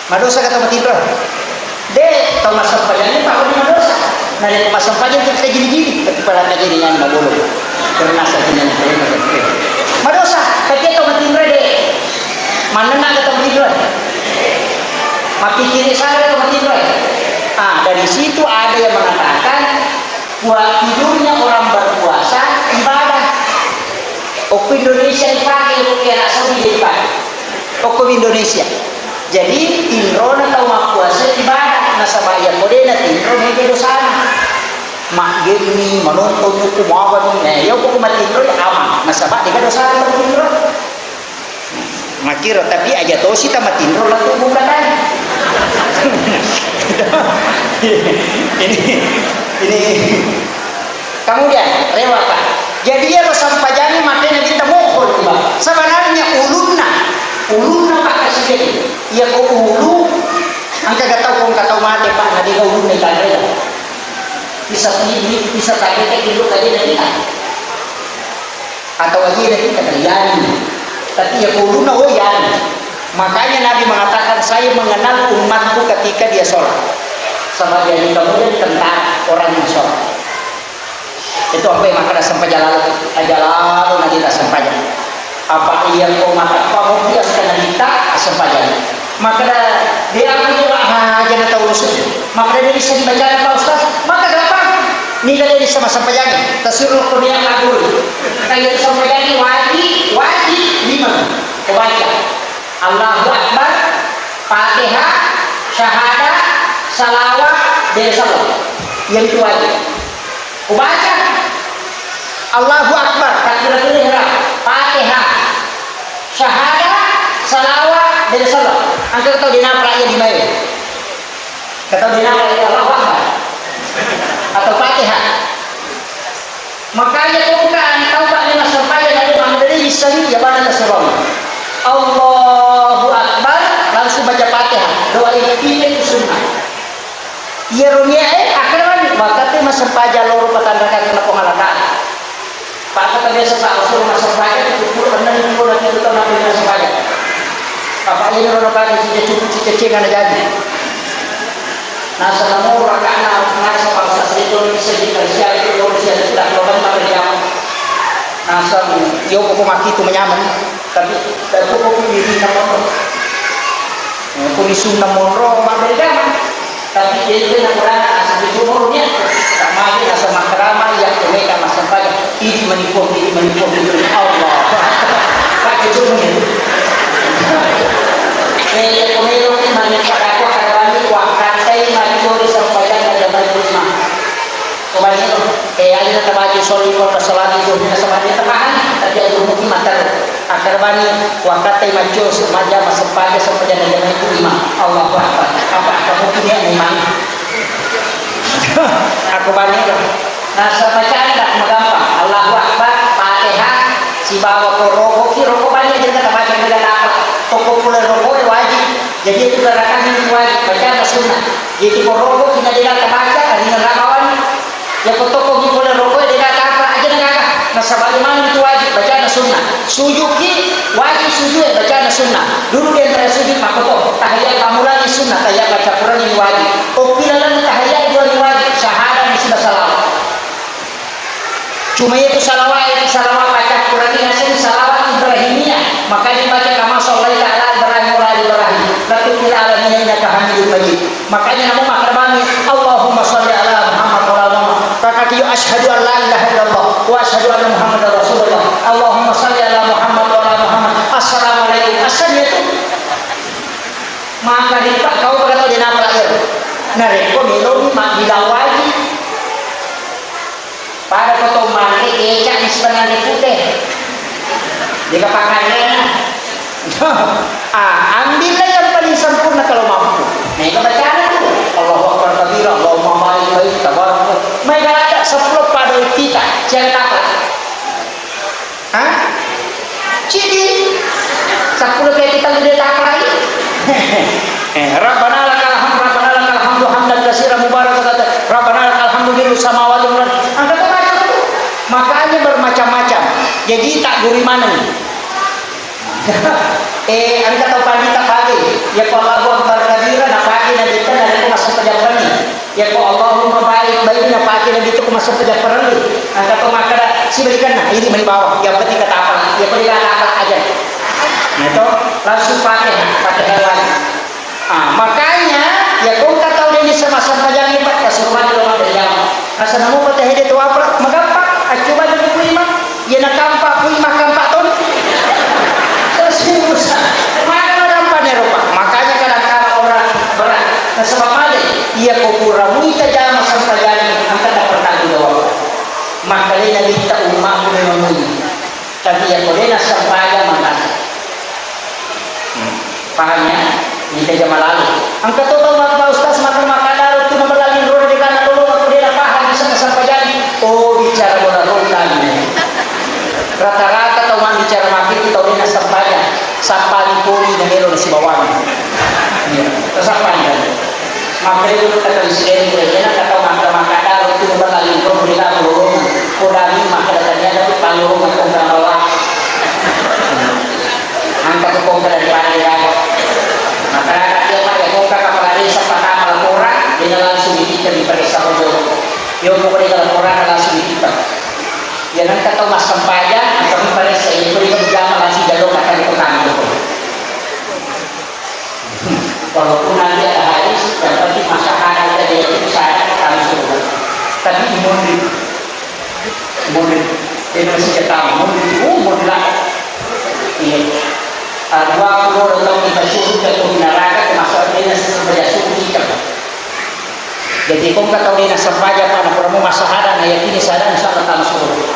Madosa kata matinro. De, tau massempajang ni pako ni madosa. Na de massempajang tu kita gini-gini, tapi pada na gini yang mabolong. Karena saya punya madosa, tapi tau matinro de. Mana nak kata matinro? Mapikiri saya kata matinro. Ah, dari situ ada yang mengatakan buat tidurnya orang berpuasa ibadah. Okko Indonesia dipakai, okko Arab Saudi dipakai. Okko Indonesia. Jadi, tinrona tau mappuasa ibadah, nasaba iya ko de natinro mega dosana. Maggemmi, manonton buku, magani. Eh, iya ko matinro ya aman, nasaba de'ga dosana tau tinro. Makkiro, tapi aja tosi tamatinro lettu buka tadi. Ini, ini, kemudian, rewa, Pak. Jadi, iya lo sampajangi makanya kita mohon, Pak. Sebenarnya ulunna, ulunna, Pak, kasih jadi. Iya ko ulu, engka gak tau, kong gak tau mate, Pak, nanti kau ulunna ikan rela. Bisa ini, bisa tadi, kayak dulu tadi, nanti, Pak. Atau aja kita terjadi. Tapi ya ulunna, oh ya. Makanya Nabi mengatakan, "Saya mengenal umatku ketika dia sholat." Sama dia di kemudian tentara orang yang sholat. Itu apa yang makan asam pajalan? Aja lalu nanti asam pajalan. Apa iya ko mata apa mau dia sekali kita asam pajalan? Makkeda, "De, aku ni, Pak, haja na tau rusuh." Makkeda, "De, bisa dibaca, Pak Ustaz?" Maka gampang. Nila de bisa massempajang. Tasuruh ko dia kabur. Kayak sempajang wajib, wajib lima. Kebaca. Allahu Akbar, Fatihah, syahadat, salawat, dan salam. Yang itu wajib. Kubaca. Allahu Akbar, takbiratul ihram, Fatihah, syahadat, salawat, dan salam. Engka tau dinaprak iya di mai. Engka tau dinaprak iya Allahu Akbar. Atau Fatihah. Makanya bukan tau Pak lima sempajang dari Bang Deri bisa ya pada keserong. Allahu Akbar, langsung baca Fatihah. Doa iftitah itu sunnah. Iyaro niae akkarani, maka te Massempajang loro patanrakang na Puang Allah Ta'ala. Paka biasa Pak Rasul massempajang itu puluh enam ribu lagi itu tahun nabi massempajang. Apa ini orang pakai cicak cukup cicak cek anak jadi. Nah, selama orang kana nasa bangsa itu sedih kerja itu loro siapa tidak loro mana dia. Nasa yo kok maki itu menyaman. Tapi, tapi kok diri kamu. Kok di sunnah monro mabbeda. Tapi jadi itu nak kurang asal itu umurnya. Sama aja asal makrama yang mereka massempajang. Ini menipu, ini menipu, ini menipu. Allah. Pakai cuma ini. Saya kemarin ini mani pada aku akan waktu saya mati di sempajang ada banyak rumah. Kebanyakan, eh, aja na tabaca sholli qabla sholati itu, na sama dia tabahan, tapi aku mungkin matar. Akar bani, waktu macam sembahyang, masuk pagi, sampai jam lima itu imam. Allahu Akbar. Apa, apa mungkin ya imam? Aku bani lah. Nah, sebacaan tak gampang. Allahu Akbar, Fatihah, sibawa ko roko, ki roko bani aja kita baca kita apa. Toko pula roko wajib. Jadi itu gerakan yang wajib, baca sunnah. Jadi ko roko kita tidak baca, tadi nggak kawan. Yako tokkogi pole rokoe, dega tapa aja na gaga. Nasaba imang itu wajib, bacana sunnah. Sujudki wajib, sujud bacana sunnah. Dulu di antara sujud makoto, tahiyat pammulangi sunnah, tahiyat baca Quran ini wajib. Okki lalenna tahiyat dua ini wajib, syahadat ini sudah salawat. Cuma itu salawat, itu salawat baca Quran ini asli salawat Ibrahimiyah. Makanya baca kama shallaita ala Ibrahim wa ala Ibrahim. Latuk ila alamin innaka Hamidum Majid. Makanya namu makkeda bami, Allahumma shalli ala Muhammad wa ala Muhammad. Kakak iyo, asyhadu an la ilaha illallah wa asyhadu anna Muhammadar Rasulullah. Allahumma shalli ala Muhammad wa ala Muhammad. Assalamualaikum. Asal itu. Maka ripa kau pada tau denapa lahir. Narekko meloni mak bilang wajib. Pada ko to mate keca di sebenarnya pute. Dega pakaianna. Ah, ambillah yang paling sempurna kalau mampu. Nah, itu bacaan itu. Allahu Akbar kabira, Allahumma barik baik, tabarak. Mai galak sepuluh pada kita, jangan takut. Hah? Cidi. Sepuluh kayak kita udah tak lagi. Eh, Rabbana lakal hamd, Rabbana lakal hamdu hamdan katsiran mubarakan, Rabbana lakal hamdu mil'us samawati wal ard. Angkat aja tuh. Makanya bermacam-macam. Jadi tak guri mana nih? Eh, engka tau pandita pagi, yako Allahu Akbar kabira, napake nabitta narekko massempajang wenni. Yako Allahumma barik bainna, napake nabitta ko massempajang parellu. Engka tau makkeda, sibalikanna, idi mani bawang, yang penting kata apa, yako dega kata apa aja. Nah, itu langsung Fatihah, Fatihah lagi. Ah, makanya, ya, kau engka tau de nisseng massempajang ibadah, kasuru mani lo mabbere jama. Asal namu Fatihah de tu apa, magampang, accoba de ku imang, ya, nakampa ku imang kampa ton. Terus susah. Mana nakampa ne rupa? Makanya kadang-kadang orang berat. Nasaba male, iya ko pura muita jama sempajang, engka tak pernah dibawa. Makanya nabitta ummaku memang muni. Tapi iya ko de nassempajang mangkasa. Hmm. Paham ya? Ini saja malalu. Engka to tau maka ustaz maka maka daru tu namalali ro de kana lolo maka de paham bisa nassempajang. Oh, bicara bola ro lagi. Rata-rata tau mabbicara maki tau de nassempajang. Sappani poli na melo nasibawang. Iya, sappani. Makkeda dulu kata presiden, kira-kira kata maka-maka daru tu berlalu itu beri lalu. Kodami maka datangnya dapat palu maka bawah. Angkat ke kongka dari pada dia. Masyarakat dia pakai kongka kepala desa pertama laporan, dia langsung dikirim di desa Bojo. Dia mau beri laporan langsung dikirim. Ya nanti tahu mas sempajang, kami pada saya itu dia jamaah langsung jalur akan itu kami itu. Walaupun nanti ada hadis, yang penting masalah kita dia itu saya akan surga. Tapi mundur, mundur, dia masih ketawa, mundur, oh mundur lah. Iya. Ah, dua puluh tahun kita surga, kita neraka, termasuk dia masih sebagai surga. Jadi, kau kata dia nak sempajang, apa nak pura mu masalah, nah yakini saya, insya Allah, tamu surga.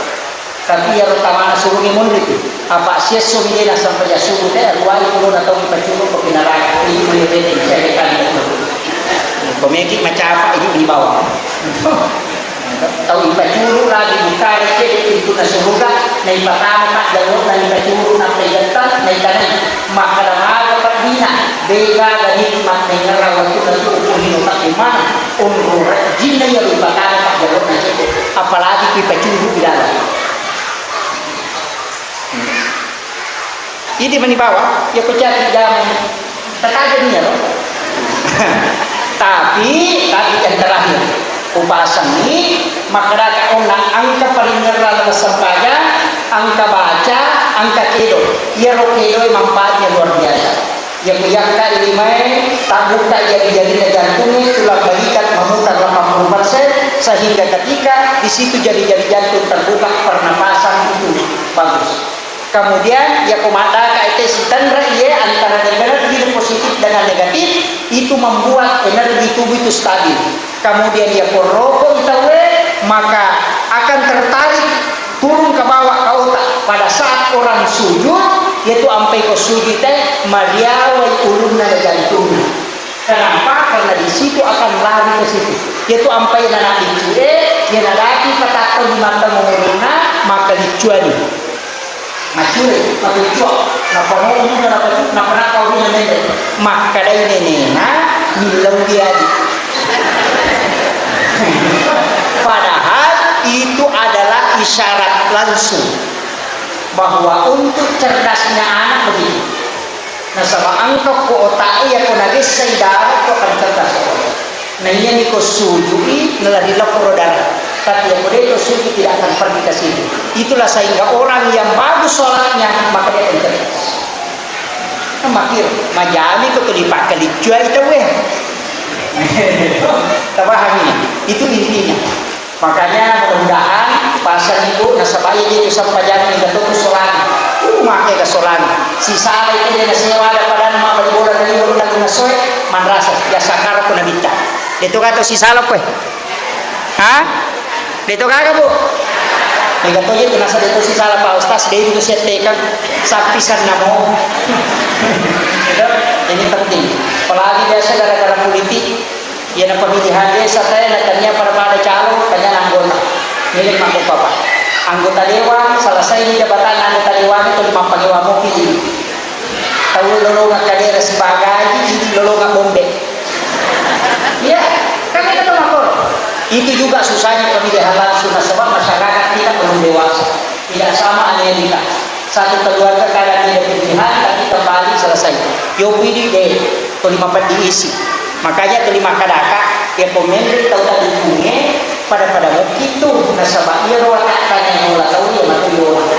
Tapi iyaro tamana suruh ni munri tu. Apa siesso mi de nassempajang subuh te, ruwai pulona tau ipacuru ko pinaraga, ini mani rete, saya kali. Komeki macapa ini di bawah. Tau ipacuru lagi, buka rete, pintu na suruga, na ipatama pak jalur, na ipacuru, na pegatang, na ikanai. Maka lamaga pak dina, bega gani mat nengara waktu na tu, ukur hino tak Mana onrong rajinna iya rupakana pajjalona cedde, apalagi kui pacuru di dalam. Idi mani bawa, ya pecah di dalam. Tataja nia lo. Tapi, tapi yang terakhir, upasangi, makadaka onna angka paringerrang sempajang, angka baca, angka kedo. Iyaro kedo manfaatnya luar biasa. Iya, ku yakka limae, tabbuka jari-jarina jantungnge, tulang balikat memutar delapan puluh persen, sehingga ketika di situ jari-jari jantung terbuka, pernapasan itu bagus. Kemudian, iya, ku maddaka ete sitenre iye antara energi positif dengan negatif, itu membuat energi tubuh itu stabil. Kemudian, iya, ku roko itawe, maka akan tertarik turun ke bawah ke otak. Pada saat orang sujud, yaitu ampai ko sujud te, mariawai ulunna na jantunna. Kenapa? Karena di situ akan lari ke situ. Yaitu ampai nana licue, ya nadaki patakko di mata mengurunna, maka licuani. Macure, maka licua. Napa mau, napa, napa, napa, maka dai nenena, millau dia. Padahal itu adalah isyarat langsung bahwa untuk cerdasnya anak begitu. Nasaba engka ko otak e, iya ko nagessai dara, ko akan cerdas. Nah, iya ni ko sujui, nalari laporo dara. Tapi iya ko de to sujui, tidak akan pergi ke situ. Itulah sehingga orang yang bagus sholatnya, maka dia akan cerdas. Kan makir, majami ko tuli pakkaliccuai tauwe. Tapahangi, itu intinya. Makanya mudah-mudahan pasang ibu nasaba iya je tu sempajang ni gato tu solang. Uh, make ga solang. Sisala itu dia nasewa ada padana mabbali bola dari bola dari nasoe manrasa ya sakara ko nabitta. Itu kata sisala koe. Ha? Deto gaga, Bu? Mega to je tu nasa deto sisala Pak Ustaz, de itu siattekang sapi sannamo. Gitu. Ini penting. Apalagi biasa gara-gara politik, iya na pemilihan desa teh na tania pada-pada calo, tania anggota. Milik mako papa. Anggota dewan, selesai ini jabatan anggota dewan itu lima pagi wamu pilih. Tau lolonga kadera sibagai, ini lolonga bombe. Iya, kan kita tuh makor. Itu juga susahnya pemilihan langsung, nasaba masyarakat kita belum dewasa. Tidak sama Amerika. Satu keluarga kadang tidak pilihan, tapi kembali selesai. Yo pilih deh, kelima diisi. Makanya kelima kadaka, ya pemimpin tahu tak dukunge, pada-pada mungkin tuh, nasaba iya ro watak tanya yang ulah tahu ya mati orang.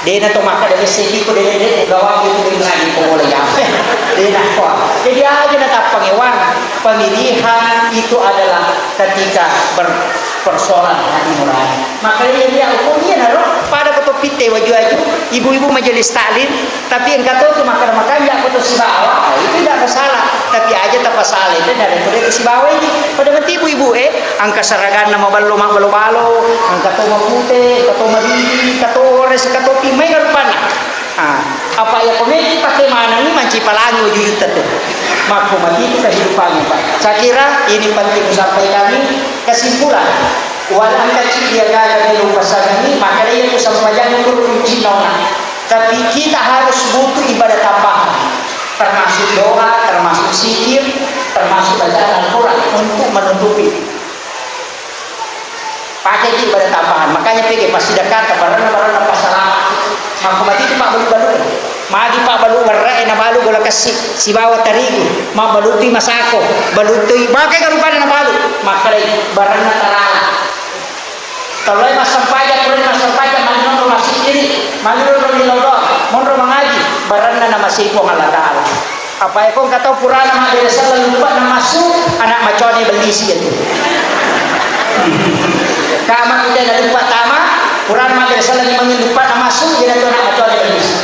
Dena to makkeda messeki ko dena, dena gawang itu dena lagi ko mulai apa. Dena ko. Jadi aja na tappangewang. Pemilihan itu adalah ketika ber-, persoalan hati nurani. Makanya dia hukum iya naro pada ko topitte waju-waju ibu-ibu majelis taklim, tapi engka to tu makkeda makanja ko to sibawa, itu tidak masalah. Tapi aja tapasala itu dari ko sibawa ini. Pada mati ibu-ibu eh. Engka saraganna maballo, mabbalo-balo, engka to mapute, engka to madidi, engka to ores, engka to pimai rupanna. Ah, apa iya ko meki pake manengi manci palangi wajujutta tu. Makko mati itu kehidupannya, Pak. Saya kira ini penting disampaikan ini kesimpulan. Wala engka ci dia gaga melo pasangan ini, maka dia itu sempajang itu kunci nona. Tapi kita harus butuh ibadah tambahan, termasuk doa, termasuk zikir, termasuk bacaan Al-Quran untuk menutupi. Pakeki ibadah tambahan. Makanya pege passidekata baranna-baranna passalama. Makko mati itu pabbalu-balu. Magi pabbalu werrae nabalu gola kessi sibawa tarigu. Mabbalupi masako. Balutui bake garupada nabalu. Makkalai baranna tarala. Toloi massempajang, toloi massempajang, magi monro massikkiri, magi monro millau doang, monro mangaji, baranna namasei Puang Allah Ta'ala. Apa eko engka tau purana mabbere selleng luppa namassu, anak macawane bellisi itu. Kama kita na luppa tama, purana mabbere selleng mangin luppa namassu, iyana tu anak macawane bellisi.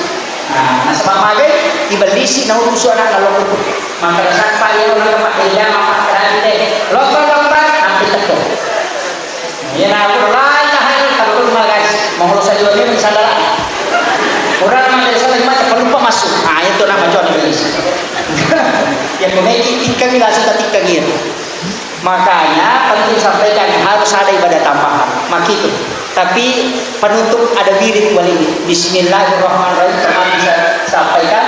Nah, nasaba magai ibellisi naurusu anak nalokku. Maka dasar pak iya orang tempat dia makan tadi deh. Lompat-lompat, nanti teko. Iya, nah, aku la ilaha illallah, kalau aku cuma guys, mau lo saja ini misalnya. Orang mana desa lagi macam pelupa masuk. Ah, itu nama cuan Indonesia. Ya, kau naik tikang ini langsung tak tikang gitu. Makanya penting sampaikan harus ada ibadah tambahan. Makitu. Tapi penutup ada wirid wali ini. Bismillahirrahmanirrahim. Kemarin saya sampaikan.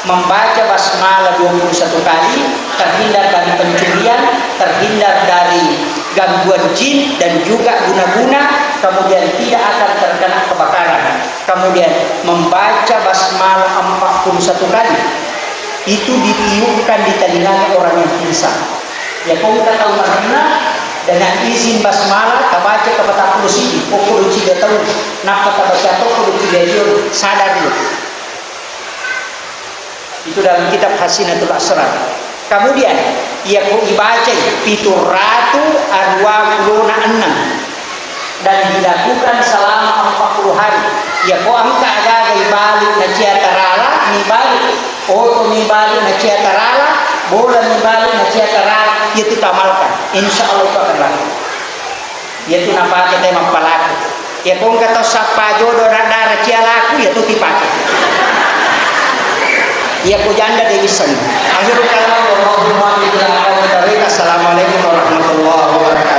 Membaca basmalah dua puluh satu kali, terhindar dari pencurian, terhindar dari gangguan jin dan juga guna-guna, kemudian tidak akan terkena kebakaran. Kemudian membaca basmalah empat puluh satu kali, itu ditiupkan di telinganya orang yang pingsan. Ya, kau minta tahu marina dengan izin basmalah, tabaca ke patappulo siji, pokok lucu dia tahu, napa tabaca pokok lucu dia sadar dia. Itu dalam kitab Hasinatul Asrar. Kemudian, iya ko ibacai pitu ratu aruwa pulona enneng dan dilakukan selama empat puluh hari. Iya ko engka agaga ibalik nacia tarala, mibalik, oto mibalik nacia tarala, bola mibalik nacia tarala, itu tamalkan. Insya Allah itu akan laku. Iyatu napake te mappalaku. Iya ko engka tau sappa jodo dara-dara cia laku, iyatu tipake. Iya ko janda de wissengi. Akhirul kalam, wallahu muwaffiq ila aqwamit thariq. Assalamualaikum warahmatullahi wabarakatuh.